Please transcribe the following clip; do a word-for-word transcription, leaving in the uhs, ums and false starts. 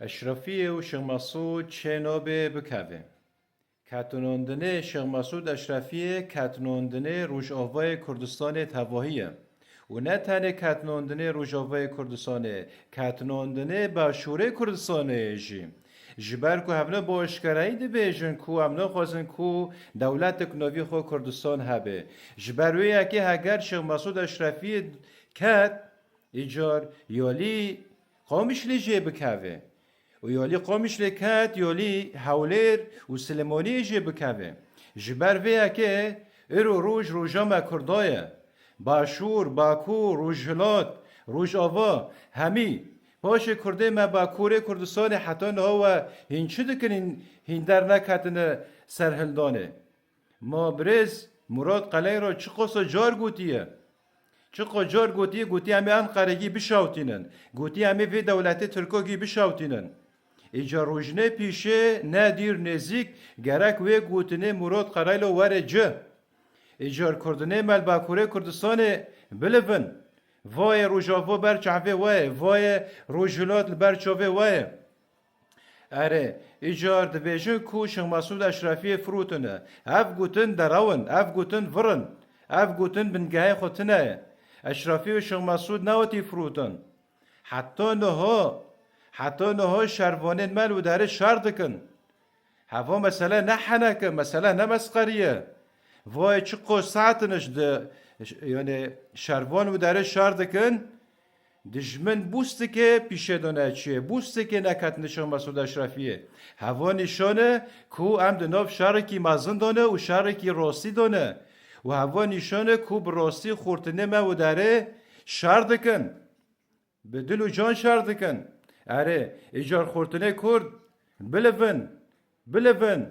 Eşrefiyê û Şêx Mesûd çê nabê bikeve. Ketinandinê Şêx Mesûd Eşrefiyê ketinandinê Rojavayê Kurdistanê tevahî ye û ne tenê ketinandinê Rojavayê Kurdistanê, ketinandinê Başûrê Kurdistanê ye jî. Ji ber ku hevne bi aşkerayî dibêjin ku em naxwazin ku dewletek navî xwe Kurdistan hebe. Ji ber wê yekê heger Şêx Mesûd Eşrefiyê ket, îcar yalî Qamişlê jê bikeve. Û yalî Qamişlê ket, yalî Hewlêr û Silêmaniyê jê bikeve. Ji ber vê yekê îro roj roja me Kurda ye. Başûr, Bakur, Rojhilat, Rojava, hemî. Paşê Kurdê me Bakurê Kurdistanê heta niha we hîn çi dikin hîn, hîn derneketine serhildanê? Ma birêz Murat Qeleyro çiqasa car gotiye? Çiqo car gotiye, gotiye em ê Enqeregî bişawtînin. Gotiye em ê vê dewletê Tirkogî bişawtînin. Îcar rojinê pîşê ne dîr nêzîk gerek wê gotinê Murat Qeleyro were ci. Îcar Kurdinê me li Bakurê Kurdistanê bilivin. Vayê Rojava ber çavê we ye, vayê Rojhilat li ber çavê we ye. Erê, îcar dibêjin ku Şêx Mesûd Eşrefiyê firotine. Ev gotin derew in, ev gotin vir in, ev gotin bingehê xwe tune ye. Eşrefî û Şêx Mesûd newetî firotin. Heta niha, heta niha şervanên me li wê derê şer dikin. Heva mesele ne henek e, mesele ne mesqerî ye. Vay çiqo saetin ji di, yani şervan wê derê şer dikin. Dijmin bûstikê pîşê de neçiye, bûstikê neketine Şêx Mesûd Eşrefiyê. Heva nîşan e ku em di nav şerekî mezin de ne û şerekî rastî de ne. Û heva nîşan e ku bi rastî xortinê me û derê şer dikin. Bi dil û can şer dikin. Erê, îcar xortinê Kurd bilivin, bilivin.